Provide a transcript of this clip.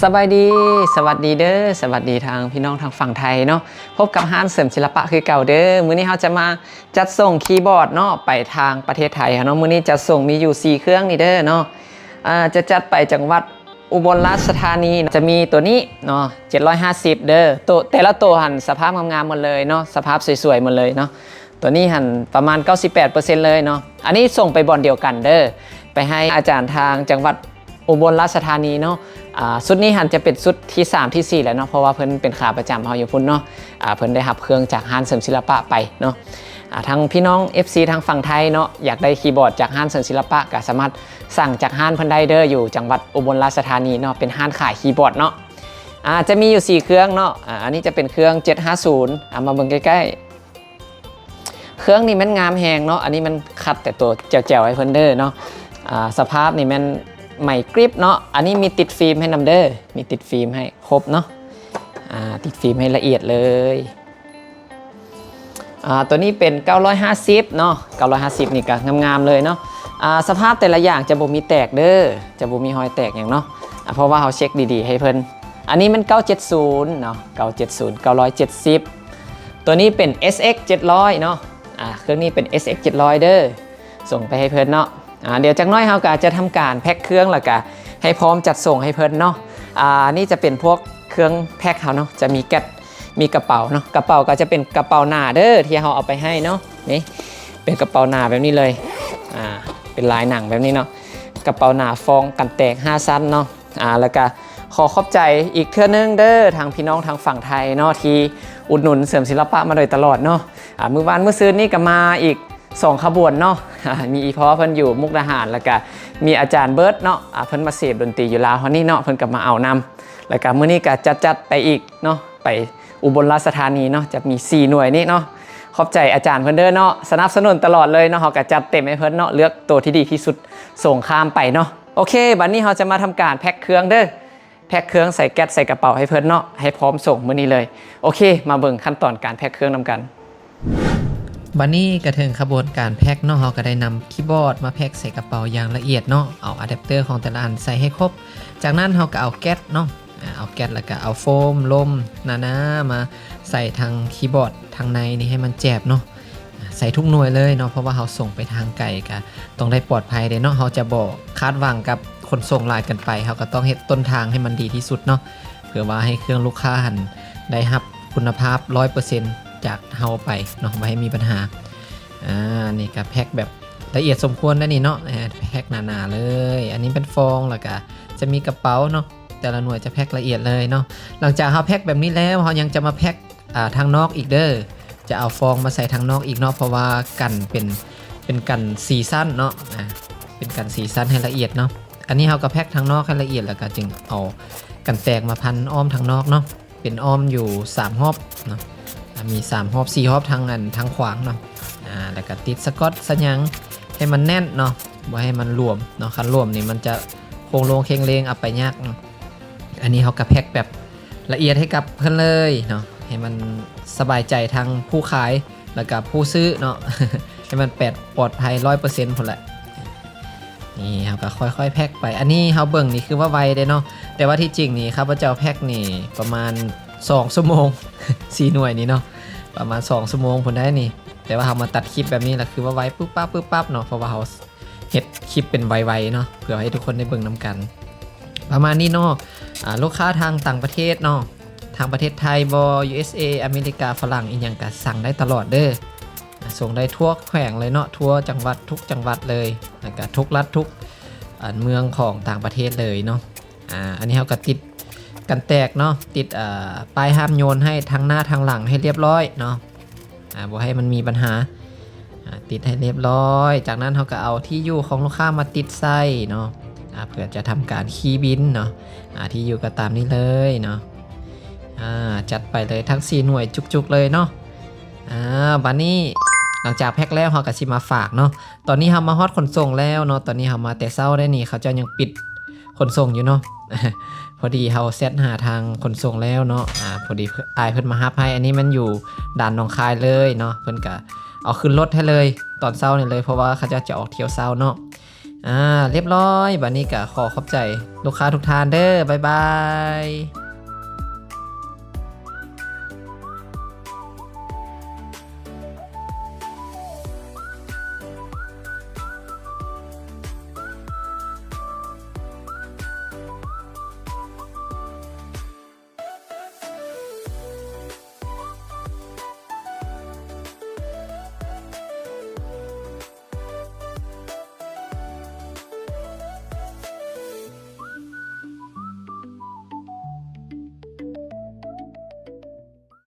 ສະບາຍດີ ສະຫວັດດີເດີ ສະຫວັດດີທາງພີ່ນ້ອງທາງຝັ່ງໄທເນາະ. ພົບກັບຮ້ານເສີມສິລະປະຄືເກົ່າເດີ. ມື້ນີ້ເຮົາຈະມາຈັດສົ່ງຄີບອດເນາະ ໄປທາງປະເທດໄທເຮົາເນາະ. ມື້ນີ້ຈັດສົ່ງມີຢູ່ສີ່ເຄື່ອງນີ້ເດີເນາະ. ອາ ຈະຈັດໄປຈັງຫວັດອຸບົນລາຊະທານີ ຈະມີໂຕນີ້ເນາະ ເຈັດຮ້ອຍຫ້າສິບເດີ. ໂຕ ແຕ່ລະໂຕຫັ້ນສະພາບງາມໆໝົດເລີຍເນາະ ສະພາບສວຍໆໝົດເລີຍເນາະ. ໂຕນີ້ຫັ້ນປະມານເກົ້າສິບແປດເປີເຊັນເລີຍເນາະ. ອັນນີ້ສົ່ງໄປບ່ອນດຽວກັນເດີ ໄປໃຫ້ອາຈານທາງຈັງຫວັດ ອຸບົນລາຊະທານີເນາະ. ອາ ຊຸດນີ້ຫັ້ນຈະເປັນຊຸດທີສາມທີສີ່ແລ້ວເນາະ ເພາະວ່າເພິ່ນເປັນຂາປະຈຳເຮົາຢູ່ພຸ້ນເນາະ. ອາ ເພິ່ນໄດ້ຮັບເຄື່ອງຈາກຮ້ານເສີມສິລະປະໄປເນາະ. ອາ ທາງພີ່ນ້ອງ ເອັຟຊີ ທາງຝັ່ງໄທເນາະ ຢາກໄດ້ຄີບອດຈາກຮ້ານເສີມສິລະປະ ກໍສາມາດສັ່ງຈາກຮ້ານເພິ່ນໄດ້ເດີ ຢູ່ຈັງຫວັດອຸບົນລາຊະທານີເນາະ. ເປັນຮ້ານຂາຍຄີບອດເນາະ. ອາ ຈະມີຢູ່ສີ່ເຄື່ອງເນາະ. ອາ ອັນນີ້ຈະເປັນເຄື່ອງເຈັດຫ້າສູນ ອາ ມາເບິ່ງໃກ້ໆ. ເຄື່ອງນີ້ແມ່ນງາມແຮງເນາະ. ອັນນີ້ແມ່ນຄັດແຕ່ໂຕແຈວໆໃຫ້ເພິ່ນເດີເນາະ. ອາ ສະພາບນີ້ແມ່ນໄໝກຣິບເນາະ. ອັນນີ້ມີຕິດຟິມໃຫ້ນຳເດີ ມີຕິດຟິມໃຫ້ຄົບເນາະ. ອາ ຕິດຟິມໃຫ້ລະອຽດເລີຍ. ອາ ໂຕນີ້ເປັນເກົ້າຮ້ອຍຫ້າສິບເນາະ. ເກົ້າຮ້ອຍຫ້າສິບນີ້ກໍງາມໆເລີຍເນາະ. ອາ ສະພາບແຕ່ລະຢ່າງຈະບໍ່ມີແຕກເດີ ຈະບໍ່ມີຮອຍແຕກຫຍັງເນາະ. ອາ ເພາະວ່າເຮົາເຊັກດີໆໃຫ້ເພິ່ນ. ອັນນີ້ແມ່ນເກົ້າເຈັດສູນເນາະ ເກົ້າເຈັດສູນ ເກົ້າຮ້ອຍເຈັດສິບ. ໂຕນີ້ເປັນເອັສເອັກເຈັດຮ້ອຍເນາະ. ອາ ເຄື່ອງນີ້ເປັນເອັສເອັກເຈັດຮ້ອຍເດີ ສົ່ງໄປໃຫ້ເພິ່ນເນາະ. ອາ ດຽວຈັກໜ້ອຍເຮົາກໍຈະທຳການແພັກເຄື່ອງ ແລ້ວກໍໃຫ້ພ້ອມຈັດສົ່ງໃຫ້ເພິ່ນເນາະ. ອາ ນີ້ຈະເປັນພວກເຄື່ອງແພັກເຮົາເນາະ ຈະມີແກັດ ມີກະເປົາເນາະ. ກະເປົາກໍຈະເປັນກະເປົາໜາເດີ ທີ່ເຮົາເອົາໄປໃຫ້ເນາະ. ນີ້ເປັນກະເປົາໜາແບບນີ້ເລີຍ. ອາ ເປັນລາຍໜັງແບບນີ້ເນາະ. ກະເປົາໜາຟອງກັນແຕກຫ້າຊັ້ນເນາະ. ອາ ແລ້ວກະຂໍຂອບໃຈອີກເທື່ອໜຶ່ງເດີ ທາງພີ່ນ້ອງທາງຝັ່ງໄທເນາະ ທີ່ອຸດໜູນເສີມສິລະປະມາໂດຍຕະຫຼອດເນາະ. ອາ ມື້ວານມື້ຊືນນີ້ກໍມາອີກສອງຂະບວນເນາະ. ອາ ມີອີພໍ່ເພິ່ນຢູ່ມຸກດາຫານ ແລ້ວກະມີອາຈານເບີດເນາະ. ອາ ເພິ່ນມາເສບດົນຕີຢູ່ລາວເຮົານີ້ເນາະ ເພິ່ນກໍມາເອົານຳ. ແລ້ວກະມື້ນີ້ກໍຈັດ ຈັດໄປອີກເນາະ ໄປອຸບົນລາຊະທານີເນາະ ຈະມີສີ່ໜ່ວຍນີ້ເນາະ. ຂອບໃຈອາຈານເພິ່ນເດີເນາະ ສະໜັບສະໜູນຕະຫຼອດເລີຍເນາະ. ເຮົາກໍຈັດເຕັມໃຫ້ເພິ່ນເນາະ ເລືອກໂຕທີ່ດີທີ່ສຸດ ສົ່ງຂ້າມໄປເນາະ. ໂອເຄ ບັດນີ້ເຮົາຈະມາທຳການແພັກເຄື່ອງເດີ ແພັກເຄື່ອງໃສ່ແກັດໃສ່ກະເປົາໃຫ້ເພິ່ນເນາະ ໃຫ້ພ້ອມສົ່ງມື້ນີ້ເລີຍ. ໂອເຄ ມາເບິ່ງຂັ້ນຕອນການແພັກເຄື່ອງນຳກັນ. ບັດນີ້ກໍເຖິງຂະບວນການແພັກເນາະ. ເຮົາກໍໄດ້ນຳຄີບອດມາແພັກໃສ່ກະເປົາຢ່າງລະອຽດເນາະ. ເອົາອາແດັບເຕີຂອງແຕ່ລະອັນໃສ່ໃຫ້ຄົບ. ຈາກນັ້ນເຮົາກໍເອົາແກັດເນາະ ອາ ເອົາແກັດ ແລ້ວກໍເອົາໂຟມລົມໜາໆມາໃສ່ທາງຄີບອດທາງໃນນີ້ໃຫ້ມັນແຈບເນາະ. ອາ ໃສ່ທຸກໜ່ວຍເລີຍເນາະ ເພາະວ່າເຮົາສົ່ງໄປທາງໄກ ກໍຕ້ອງໄດ້ປອດໄພເດ້ເນາະ. ເຮົາຈະບໍ່ຄາດຫວັງກັບຂົນສົ່ງຫຼາຍເກີນໄປ ເຮົາກໍຕ້ອງເຮັດຕົ້ນທາງໃຫ້ມັນດີທີ່ສຸດເນາະ ເພື່ອວ່າໃຫ້ເຄື່ອງລູກຄ້າຫັ້ນໄດ້ຮັບຄຸນນະພາບຮ້ອຍເປີເຊັນຈາກເຮົາໄປເນາະ ບໍ່ໃຫ້ມີບັນຫາ. ອາ ນີ້ກໍແພັກແບບລະອຽດສົມຄວນໄດ໋ນີ້ເນາະ. ອາ ແພັກໜາໆເລີຍ. ອັນນີ້ເປັນຟອງ ແລ້ວກໍຈະມີກະເປົາເນາະ ແຕ່ລະໜ່ວຍຈະແພັກລະອຽດເລີຍເນາະ. ຫຼັງຈາກເຮົາແພັກແບບນີ້ແລ້ວ ເຮົາຍັງຈະມາແພັກ ອາ ທາງນອກອີກເດີ ຈະເອົາຟອງມາໃສ່ທາງນອກອີກເນາະ ເພາະວ່າກັນເປັນ ເປັນກັນສີ່ຊັ້ນເນາະ. ອາ ເປັນກັນສີ່ຊັ້ນໃຫ້ລະອຽດເນາະ. ອັນນີ້ເຮົາກໍແພັກທາງນອກໃຫ້ລະອຽດ ແລ້ວກໍຈຶ່ງເອົາກັນແຕກມາພັນອ້ອມທາງນອກເນາະ ເປັນອ້ອມຢູ່ສາມຮອບເນາະ. ອາ ມີສາມຮອບ ສີ່ຮອບທາງອັນ ທາງຂວາງເນາະ. ອາ ແລ້ວກໍຕິດສະກອດສະຫຍັງໃຫ້ມັນແໜ້ນເນາະ ບໍ່ໃຫ້ມັນຫຼວມເນາະ. ຄັນຫຼວມນີ້ມັນຈະໂຄ້ງໂລງເຄັ່ງເລງ ເອົາໄປຍາກເນາະ. ອັນນີ້ເຮົາກໍແພັກແບບລະອຽດໃຫ້ກັບເພິ່ນເລີຍເນາະ ໃຫ້ມັນສະບາຍໃຈທັງຜູ້ຂາຍ ແລ້ວກໍຜູ້ຊື້ເນາະ ໃຫ້ມັນແປດ ປອດໄພຮ້ອຍເປີເຊັນພຸ້ນແຫຼະ. ນີ້ເຮົາກໍຄ່ອຍໆແພັກໄປ. ອັນນີ້ເຮົາເບິ່ງນີ້ຄືວ່າໄວເດ້ເນາະ ແຕ່ວ່າທີ່ຈິງນີ້ຂ້າພະເຈົ້າແພັກນີ້ປະມານສອງຊົ່ວໂມງ ສີ່ໜ່ວຍນີ້ເນາະ ປະມານສອງຊົ່ວໂມງພຸ້ນໄດ໋ນີ້. ແຕ່ວ່າເຮົາມາຕັດຄລິບແບບນີ້ລະຄືວ່າໄວປຶບປັບປຶບປັບເນາະ ເພາະວ່າເຮົາ ເຮັດຄລິບເປັນໄວໆເນາະ ເພື່ອໃຫ້ທຸກຄົນໄດ້ເບິ່ງນຳກັນ ປະມານນີ້ເນາະ. ອາ ລູກຄ້າທາງຕ່າງປະເທດເນາະ ທາງປະເທດໄທບໍ ຢູເອສເອ ອາເມລິກາ ຝຣັ່ງ ອີ່ຫຍັງກະສັ່ງໄດ້ຕະຫຼອດເດີ. ອາ ສົ່ງໄດ້ທົ່ວແຂວງເລີຍເນາະ ທົ່ວຈັງຫວັດ ທຸກຈັງຫວັດເລີຍ ແລ້ວກະທຸກລັດ ທຸກ ອັນ ເມືອງຂອງຕ່າງປະເທດເລີຍເນາະ. ອາ ອັນນີ້ເຮົາກະຕິດກັນແຕກເນາະ ຕິດ ອາ ປ້າຍຫ້າມໂຍນໃຫ້ທັງໜ້າທັງຫຼັງໃຫ້ລຽບຮ້ອຍເນາະ. ອາ ບໍ່ໃຫ້ມັນມີບັນຫາ ອາ ຕິດໃຫ້ລຽບຮ້ອຍ. ຈາກນັ້ນເຮົາກໍເອົາທີ່ຢູ່ຂອງລູກຄ້າມາຕິດໃສ່ເນາະ ອາ ເພື່ອຈະທຳການຄີບິນເນາະ. ອາ ທີ່ຢູ່ກໍຕາມນີ້ເລີຍເນາະ. ອາ ຈັດໄປເລີຍທັງສີ່ໜ່ວຍຈຸກໆເລີຍເນາະ. ອາ ບາດນີ້ຫຼັງຈາກແພັກແລ້ວ ເຮົາກໍຊິມາຝາກເນາະ. ຕອນນີ້ເຮົາມາຮອດຂົນສົ່ງແລ້ວເນາະ ຕອນນີ້ເຮົາມາແຕ່ເຊົ້າໄດ໋ນີ້ ເຂົາເຈົ້າຍັງປິດ ຂົນສົ່ງຢູ່ເນາະ. ພໍດີເຮົາແຊັດຫາທາງຂົນສົ່ງແລ້ວເນາະ ອາ ພໍດີອ້າຍເພິ່ນມາຮັບໃຫ້. ອັນນີ້ມັນຢູ່ດ່ານໜອງຄາຍເລີຍເນາະ ເພິ່ນກະເອົາຂຶ້ນລົດໃຫ້ເລີຍຕອນເຊົ້ານີ້ເລີຍ ເພາະວ່າເຂົາເຈົ້າຈະອອກທ່ຽວເຊົ້າເນາະ. ອ່າ ລຽບຮ້ອຍ. ບາດນີ້ກໍຂໍຂອບໃຈລູກຄ້າທຸກທ່ານເດີ້. ບາຍບາຍ.